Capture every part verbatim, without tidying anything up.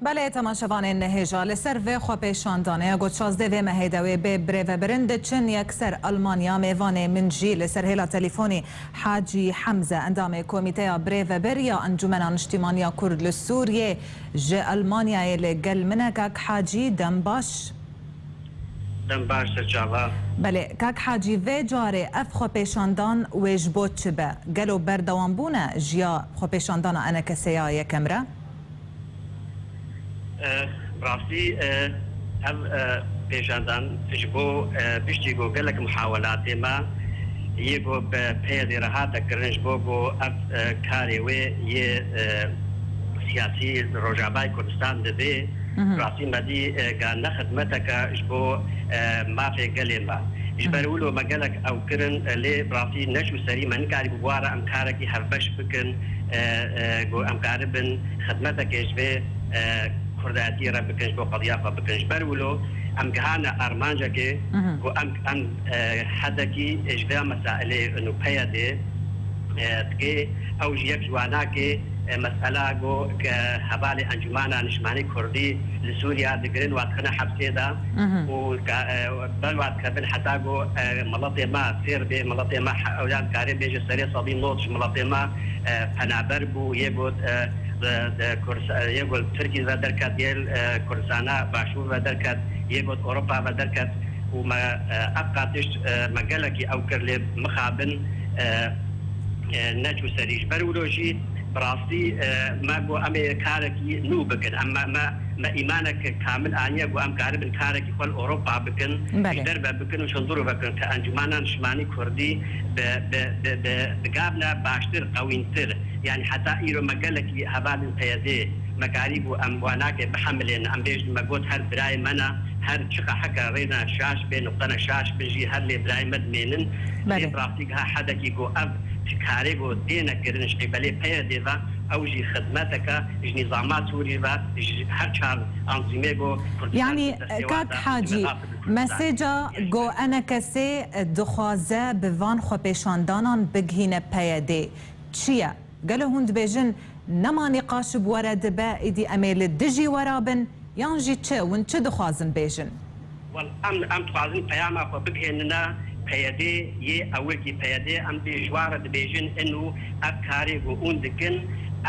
Belê, temaşevanên hêja, li ser vê xwepêşandaneya ku şazdeh vê mehê de wê bê birêvebirin, diçin yekser Almanya. Mêvanê min jî li ser hêla telîfonî Hacî Hemze, endamê Komîteya Birêvebir ya Encûmena Niştîmaniya Kurd li Sûriyê, ji Almanyayê li gel min e. Kak Hacî, dem baş. Dem baş, serçava. Belê, kak Hacî, vê carê ev xwepêşandan wê ji bo çi be? Gelo berdewam bûne ji ya xwepêşandana ENKSê ya yekem re? E, bi rastî, e, ev, e, pêşandan ji bo, e, piştî ku gelek muhawelatê me yê ku bi PYDê re hate kirin, ji bo ku ev, e, karê wê yê, e, siyasî li Rojavayê Kurdistan divê, Mhm. rastî me dî, e, ga ne xidmeteke ji bo, e, mafê gelê me. Ji ber Mhm. wilo me gelek ew kirin, e, lê bi rastî neçû serî, me nikarî bi wara em karekî hevbeş bikin, e, e, ku em karibin xidmetekê ji vê, e, Kurdayetiyê re bikin, ji bo qediya xwe bikin. Ji ber wilo em gihane armancekê Mhm. ku em, em, e, hedekî ji vê mesailê û PYDê, e, dikê, ew jî yek ji wanakê, e, mesela ku ke hevalê Encûmena Niştimanî Kurdî li Sûriya digirin, wa dixine hepsê de Mhm. û ka, e, ber wa dikevin heta ku, e, miletê me fêr bê, miletê me he-, ew ya dikarê bêje serê sedî nod ji miletê me, e, penaber bû, yê got, e, di, di Kursa-, yê got Tirkî ve derket, yê, e, Kurdistana Başûr ve derket, yê got Ewropa ve derket û me, e, ev qatiş, e, me gelekî ew kir lê mixabin, e, e, neçû serî. Ji ber wilo jî bi rastî, e, me got em ê karekî nû bikin. Em me, me, me îmanek kamil aniye ku em karibin karekî xwe li Ewropa bikin, Belê. ji derve bikin û şindûr vekin ke Encûmena Niştimanî Kurdî bi, bi, bi, bi, bi gavne baştir, qewîntir. Yani heta îro me gelekî hevalên PYDê me karî bû em wanakê bihemilên, em bêjin me got her birayê me ne, her çiqa heke rêne şaş bê, nuqtene şaş bin jî her lê birayê me dimênin. Belê. Lê bi rastî giha hedekî ku ev karê ku têne kirin ji qîbelê PYDê ve, ew jî xidmeteke ji nîzama Sûrî ve, ji her çar anzîmê ku Kurdistan Yani, bi destê wan kak de, Hacî, xidmeta Kurdistan. Meseca ku ENKSê dixwaze bi van xwepêşandanan bigihîne PYDê çi ye? Gelo hûn dibêjin nema nîqaş bi we re dibe, îdî em ê li dijî we re bin, yan jî çi? Hûn çi dixwazin bêjin? Wel, em, em dixwazin peyama xwe bigihênine PYDê yê ewilkî PYDê, em dê ji wan re dibêjin, ino ev karê ku hûn dikin,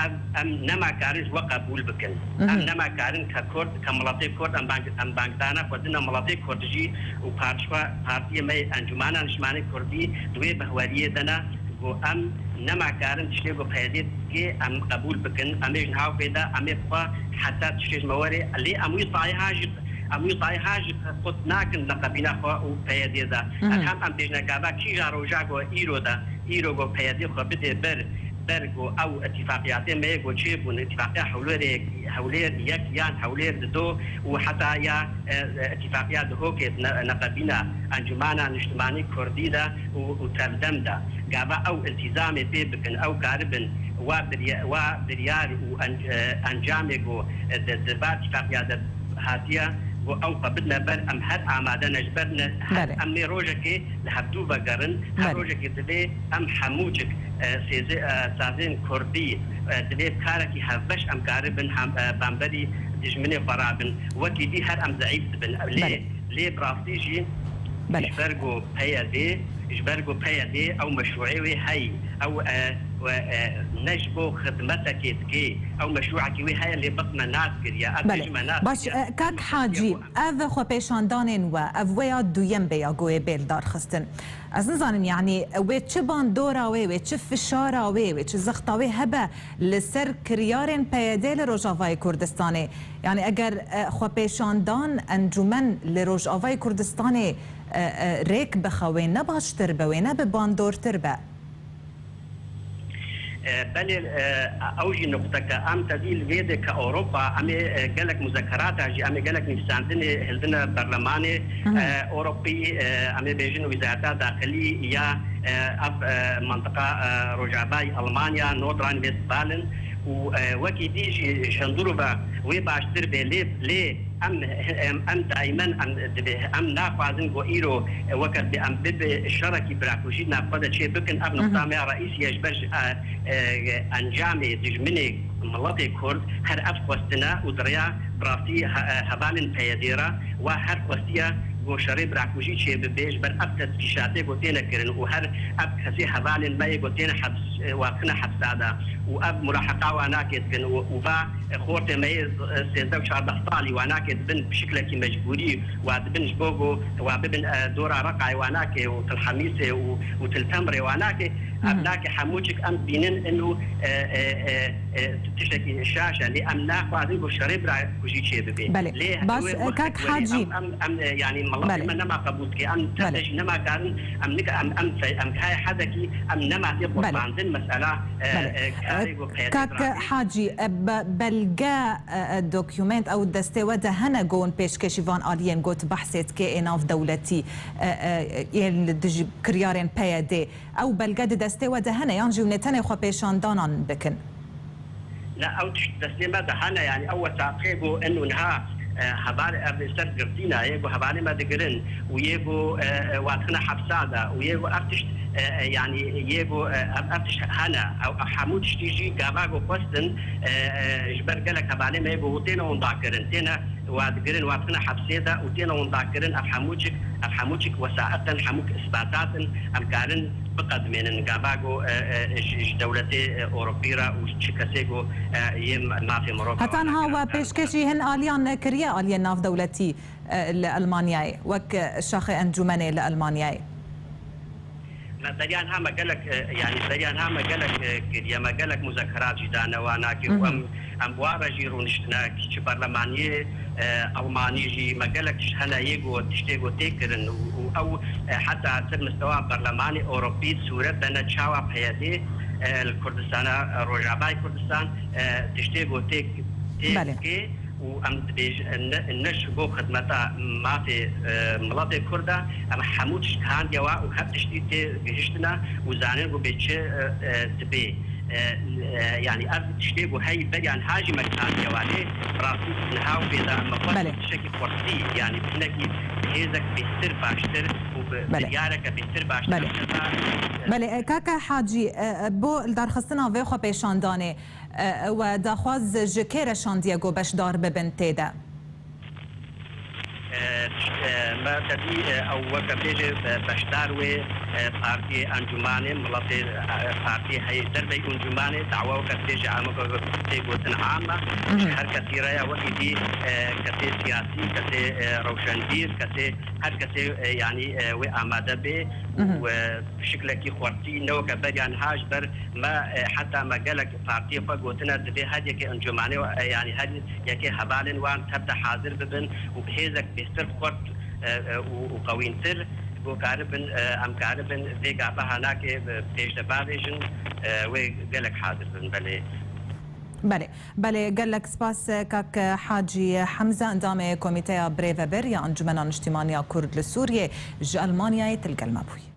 ev, em nema karin ji we qebûl bikin. Mhm. Em nema karin ke Kurd, ke miletê Kurd, em bang-, em bangdana xwe dine miletê Kurd jî û partî-, partiyê me yê Encûmena Niştimanî Kurdî di wê bihweriyê de ne. Ku em nema karin tiştê ku PYDê dikê em qebûl bikin. Em ê ji niha pê de em ê xwe heta tiştê ji me werê. Lê em wî sayeha jî, em wî sayeha jî qut nakin li qebîna xwe û PYDê de. Mhm. Em hem em bêjine gava kîja roja ku îro de, îro ku PYDê xwe bidê ber, ber ku ew îtifaqiyatê me yê ku çêbûn, îtifaqiya Hewlêrê Hewlêr yek yan Hewlêr dido û heta ya, e, e, îtifaqiya Duhokê ne-, neqebîna Encûmena Niştimanî Kurdî de û, û Tevdem de. Gava ew îltîzamê pê bikin, ew karibin wa birya-, wa biryar û en-, e, encamê ku, e, di, di va îtifaqiya de hatiye, ku ew xwe bidine ber, em her amade ne ji ber ne, her Belê. em nê rojekê li hevdû vegerin, her Belê. rojekê divê em hemû cik, e, sêze-, e, sazên Kurdî, e, divê bi karekî hevbeş em karibin hem, e, bamberî dijminê xwe rabin. Wekî dî her em zeîf dibin. Lê, Belê. lê bi rastî jî Belê. ji ber ku PYDê, ji ber ku PYDê ew meşrûê wê heyî, ew, e, we, e, ne ji bo xidmetekê dikê, ew meşrûekî wê heye lê bi me nas kiriye. Ev Belê. ji me nas Baş, kiriye. e, kak Hacî, ev xwepêşandanên we, ev wê ya duyem be ya ku wê bê li dar xistin. Ez nizanim, yanî wê çi bandora wê, wê çi fişara wê, wê çi zexta wê hebe li ser kiryarên PYDê li Rojavayê Kurdistanê. Yanî eger, e, xwepêşandan, encûmen li Rojavayê Kurdistanê, e, e, rêk bixe, wê ne baştir be, wê ne bi bandortir be? E, belê, e, ew jî nuqteke. Em tevî li vê de ke Ewropa, em ê, e, gelek muzekerata jî, em ê gelek nivîsandinê hildine berlemanê, Mhm. e, Ewropî, e, em ê bêjin Wezareta Daxilî ya, e, ev, e, mantiqa, e, Rojavayê Almanya, Nordrhein-Westfalen û, e, wekî dî jî ji hundir ve wê baştir bê lê, lê Em, em, em daimen em, em naxwazin ku îro, e, weke bi em bibe şerekî birakujî di nav xwe de çê bikin. Ev nuqta me ya reîsî ye ji ber, e, e, encamê dijminê miletê Kurd her ev xwestine û di rêya bi rastî he-, e, hevalên P Y D re wa her xwestiye ku şerê birakujî çê bibe, ji ber ev tecrîşatê ku têne kirin û her ev kesê hevalên me yê ku têne heps, e, wa tine hepsa de û ev mulaheqa wa nake dikin û, û va, e, xortê me yê, e, sêzdeh û çardeh salî wa nake dibin bi şiklekî mecbûrî wa dibin ji bo ku wa bibin, e, dora Reqayê wa nake û Til Hemîsê û, û Til Temrê wa nake. Ev nake hemû çik em dibînin inu, e, e, e, e, tiştekî şaş e. Lê em naxwazin ku şerê birakujî çê bibe. Belê. Lê Baş, wê e, wextek kak werî Hacî. em, em, em, e, yanî miletê Belê. me nema qebûl dike. Em Belê. tevde jî nema karin, em nika, em, em, fe-, em kayê hedekî, em nema tê Belê. qurbandin mesela, e, Belê. e, karê E, ku P Y D Kak birakî. Hacî, e, be-, belge, e, e, dokument ew destê we de hene ku hûn pêşkêşî van aliyên got behsê dike ê nav dewletî, e, e, yên li dijî kiryarên P Y D. Ew belge di destê we de hene yan jî hûn ê tenê xwe pêşandanan bikin? Ne, ew tişt destê me de hene, yanî ew wesaqê ku eno niha, e, heval ev ê ser girtîna yê ku hevalê me digirin û yê ku, e, e, wa dixine hepsa de û yê ku ev tişt, e, e, yanî yê ku, e, ev, ev tişt hene. Ew, ev hemû tiştî jî gava ku xwestin, e, e, ji ber gelek hevalê me yê ku têne winda kirin, têne wa digirin, wa dixine hepsê de û têne winda kirin. Ev hemû çik, ev hemû çik wesaiq in, hemû isbatat in, em karin biqedimênin gava ku, e, e, ji, ji dewletê, e, Ewropî re û çi kesê ku, e, yê mafê mirov Heta niha we pêşkêşî hin aliyan kiriye, aliyên navdewletî, e, li Elmanyayê, wek, e, şaxê encûmenê li Elmanyayê? Me beriya niha me gelek, e, yanî beriya niha me gelek, e, kiriye, me gelek muzekerat jî dane wana kê û em, em bi wan re jî rûniştine, kî çi berlemaniyê, e, Elmanî jî me gelek tişt hene yê ku tiştê ku tê kirin û, û ew, e, heta ser mistewa berlemanê Ewropî sûret dene çawa P Y D, e, li Kurdistana, e, Rojavayê Kurdistan, e, tiştê ku tê, tê Belê. dikê. û em dibêjin, ne, ne ji bo xidmeta mafê, e, miletê Kurd e, em hemû tişt handiye wa û her tiştî tê gihiştine û zanin ku bê çi, e, e, dibê. E, e, yanî ev tiştê ku hey beriya niha jî me gihandiye wa lê bi rastî niha û pê de me xwest Belê. tiştekî xurtî, yanî bi hinekî bi hêzek bêhtir baştir û bi Belê. biryareke bêhtir baştir Belê. em heta, e, Belê, e, kaka Hacî, e, e, bo lidarxistina vê xwepêşandanê, E, we daxwaz ji kê re şandiye ku beşdar bibin tê de? E, e, me tevî, e, ew weke bêje, e, beşdar wê, e, partiyê encûmanê, miletê, e, partiyê heyê dervey encûmanê, dawa weke bêje em weke tê gotin am e. Ji her kesî re ya wekî dî, e, kesê siyasî, kesê, e, rewşenbîr, kesê, her kesê, e, yanî, e, wê amade bê û, e, bi şiklekî xurtî ne weke beriya niha ji ber me, e, heta me gelek partiyê xwe gotine, divê her yekê encûmanê, e, yanî her yekê hevalên wan tev de hazir bibin û bi hêzek bêhtir xurt, e, e, û, û qewîntir ku karibin, e, em karibin vê gava hanakê, e, pêş de bavêjin, e, wê gelek hazir bin belê. Belê, belê, gelek spas, e, kak Hacî Hemze, endamê Komîteya Birêvebir ya Encûmena Niştîmaniya Kurd li Sûriyê ji Elmanyayê til gel me bûyî.